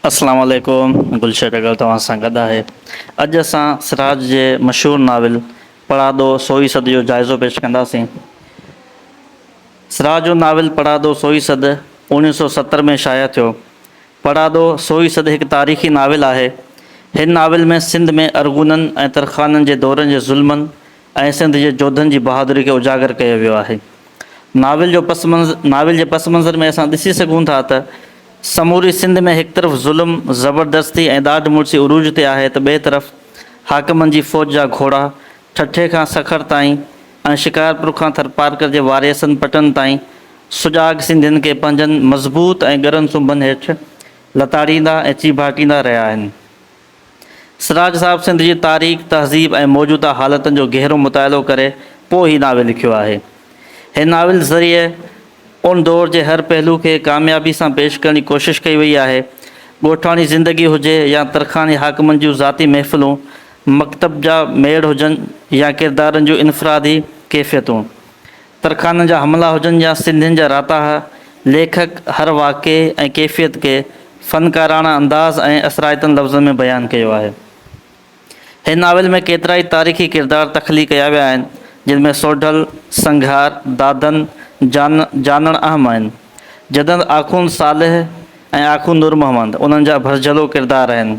اسلام عليڪم گلشير اگر توهان سان گڏ آهي اڄ اسان سراج جي مشهور ناول پڙاڏو سوئي سڏ جو جائزو پيش ڪنداسين سراج جو ناول پڙاڏو سوئي سڏ 1970 ۾ شايع ٿيو پڙاڏو سوئي سڏ هڪ تاريخي ناول آهي هن ناول ۾ سنڌ ۾ ارغونن ۽ ترخانن جي دورن جي ظلمن ۽ سنڌ جي جوڌن جي بهادري کي اجاگر ڪيو ويو آهي. ناول جو پس ناول جي پس منظر ۾ اسان ڏسي سگهون ٿا ته سموري سنڌ ۾ هڪ طرف ظلم، زبردستي ۽ ڏاڍ مڙسي عروج تي آهي ته ٻئي طرف حاڪمن جي فوج جا گهوڙا ٺٽي کان سکر تائين ۽ شڪارپور کان ٿرپارڪر جي وارياسن پٽن تائين سجاڳ سنڌين کي پنهنجن مضبوط ۽ ڳرن سنڀن هيٺ لتاڙيندا ۽ چيڀاٽيندا رهيا آهن. سراج صاحب سنڌ جي تاريخ، تهذيب ۽ موجوده حالتن جو گهرو مطالعو ڪري پوء هي ناول لکيو آهي. هن ناول ذريعي ان دور جي هر پهلو کي ڪاميابي سان پيش ڪرڻ جي ڪوشش ڪئي وئي آهي. ڳوٺاڻي زندگي هجي يا ترخاني حاڪمن جون ذاتي محفلون، مڪتب جا ميڙ هجن يا ڪردارن جون انفرادي ڪيفيتون. ترخانن جا حملا هجن يا سنڌين جا راتاها، ليکڪ هر واقعي ۽ ڪيفيت کي فنڪاراڻا انداز ۽ اثرائتن لفظن ۾ بيان ڪيو آهي. هن ناول ۾ ڪيترائي تاريخي ڪردار تخليق ڪيا ويا آهن، جن ۾ سوڍل، سنگهار، دادن، جان، جانڻ اهم آهن. جڏهن آخوند صالح ۽ آخوند نور محمد انهن جا ڀرجهلو ڪردار آهن.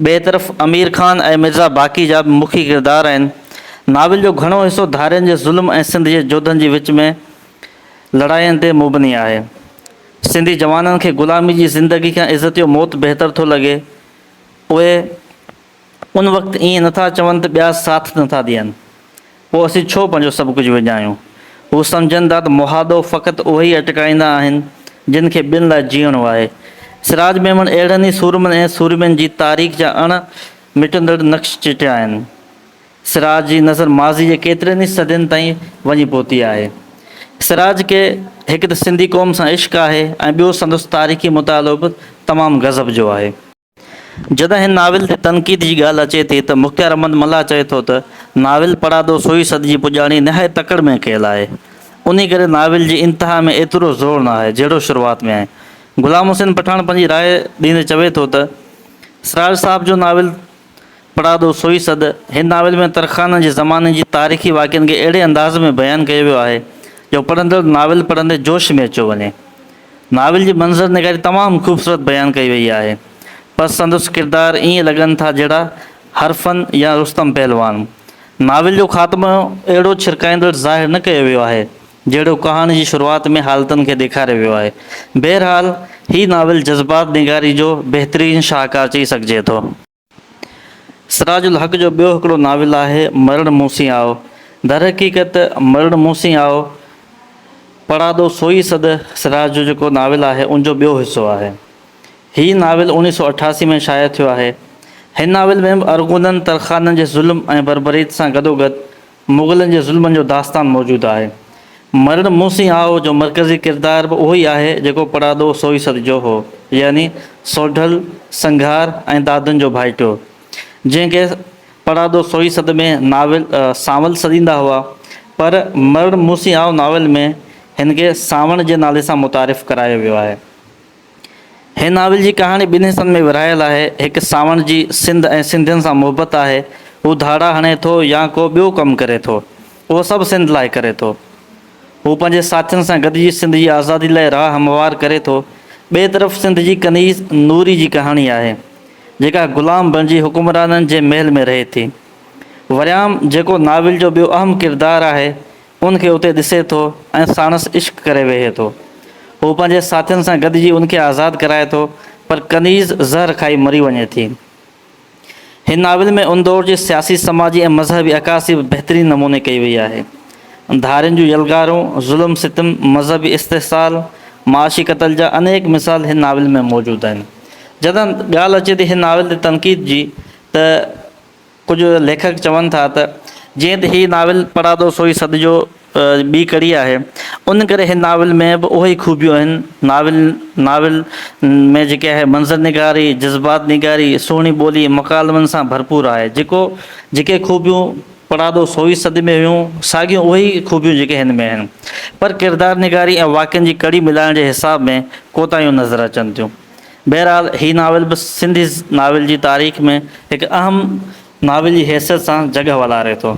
ٻئي طرف امير خان ۽ مرزا باقي جا به مکي ڪردار آهن. ناول جو گهڻو حصو ڌارين جي ظلم ۽ سنڌ جي جوڌن جي وچ ۾ لڙاين تي مبني آهي. سنڌي جوانن کي غلامي جي زندگي کان عزتيو موت بهتر ٿو لڳي. اهي ان وقت ائين نٿا چون ته ٻيا ساٿ نٿا ڏين. پوء اسين ڇو پنهنجو سڀ ڪجهه وڃايون؟ هو سمجهن ٿا ته مهاڏو فقط اهي ئي اٽڪائيندا آهن، جن کي ٻين لاء جيئڻو آهي. سراج ميمڻ اهڙن ئي سورمن ۽ سورمين جي تاريخ جا اڻ مٽندڙ نقش چٽيا آهن. سراج جي نظر ماضي جي ڪيترين ئي صدين تائين وڃي پهتي آهي. سراج کي هڪ ته سنڌي قوم سان عشق آهي ۽ ٻيو سندس تاريخي مطالعو به تمام غضب جو آهي. جڏهن هن ناول تي تنقيد جي ڳالهه اچي ٿي ته مختيار احمد ملاح چئي ٿو ته، ناول پڙاڏو سوئي سڏ جي پڄاڻي نهايت تڪڙ ۾ ڪيل آهي. انهي ڪري ناول جي انتها ۾ ايترو زور نه آهي، جهڙو شروعات ۾ آهي. غلام حسين پٺاڻ پنهنجي راء ڏيندي چوي ٿو ته، سراج صاحب جو ناول پڙاڏو سوئي سڏ هن ناول ۾ ترخانن جي زماني جي تاريخي واقعن کي اهڙي انداز ۾ بيان ڪيو ويو آهي، جو پڙهندڙ ناول پڙهندي جوش ۾ اچيو وڃي. ناول جي منظر نگاري تمام خوبصورت بيان ڪئي وئي آهي. پر سندس ڪردار ائين لڳن ٿا جهڙا حرفن يا رستم پهلوان. ناول جو خاتمو اهڙو ڇرڪائيندڙ ظاهر نه ڪيو ويو آهي، جهڙو ڪهاڻي جي شروعات ۾ حالتن کي ڏيکاريو ويو آهي. بهرحال هي ناول جذبات نگاري جو بهترين شاهڪار چئي سگهجي ٿو. سراج الحق جو ٻيو هڪڙو ناول آهي مرڻ مون سين آء. درحقيقت مرڻ مون سين آء پڙاڏو سوئي سڏ سراج جو جيڪو ناول آهي ان جو ٻيو حصو آهي. هي ناول 1988 ۾ شايع ٿيو آهي. هن ناول ۾ به ارغونن ترخانن جي ظلم ۽ بربريت سان گڏوگڏ مغلن جي ظلمن جو داستان موجود آهي. مرڻ مون سين آء جو مرڪزي ڪردار به اهو ئي آهي جيڪو پڙاڏو سوئي سڏ جو هو يعني سوڍل، سنگهار ۽ دادن جو ڀائٽيو جنهن کي پڙاڏو سوئي سڏ ۾ ناول سانول سڏيندا هئا پر مرڻ مون سين آء ناول ۾ هن کي سانوڻ جي نالي سان متعارف ڪرايو ويو آهي. هن ناول جي ڪهاڻي ٻن حصن ۾ ورهايل آهي. هڪ سانوڻ جي سنڌ ۽ سنڌين سان محبت آهي. هو ڌاڙا هڻي ٿو يا ڪو ٻيو ڪم ڪري ٿو. اهو سڀ سنڌ لاء ڪري ٿو. هو پنهنجي ساٿين سان گڏجي سنڌ جي آزادي لاء راهه هموار ڪري ٿو. ٻئي طرف سنڌ جي ڪنيز نوري جي ڪهاڻي آهي. جيڪا غلام بڻجي حڪمرانن جي محل ۾ رهي ٿي. وريام جيڪو ناول جو ٻيو اهم ڪردار آهي، ان کي اتي ڏسي ٿو ۽ ساڻس عشق ڪري ويهي ٿو. هو پنهنجي ساٿين سان گڏجي ان کي آزاد ڪرائي ٿو، پر ڪنيز زهر کائي مري وڃي ٿي. هن ناول ۾ ان دور جي سياسي، سماجي ۽ مذهبي عڪاسي به بهترين نموني ڪئي وئي آهي. ڌارين جون يلغارون، ظلم ستم، مذهبي استحصال، معاشي قتل جا انيڪ مثال هن ناول ۾ موجود آهن. جڏهن ڳالهه اچي ٿي هن ناول تي تنقيد جي ته، ڪجهه ليکڪ چون ٿا ته جيئن ته هي ناول پڙاڏو سوئي سڏ جو ٻي ڪڙي آهي، ان ڪري هن ناول ۾ به اهي ئي خوبيون آهن. ناول ناول ۾ جيڪي آهي منظر نگاري، جذبات نگاري، سهڻي ٻولي، مڪالمن سان ڀرپور آهي. جيڪو جيڪي خوبيون پڙاڏو سوئي سڏ ۾ هيون، ساڳيون اهي ئي خوبيون جيڪي هن ۾ آهن. پر ڪردار نگاري ۽ واقعن جي ڪڙي ملائڻ جي حساب ۾ ڪوتاهيون نظر اچن ٿيون. بهرحال هي ناول به سنڌي ناول جي تاريخ ۾ هڪ اهم ناول جي حيثيت سان جڳهه والاري ٿو.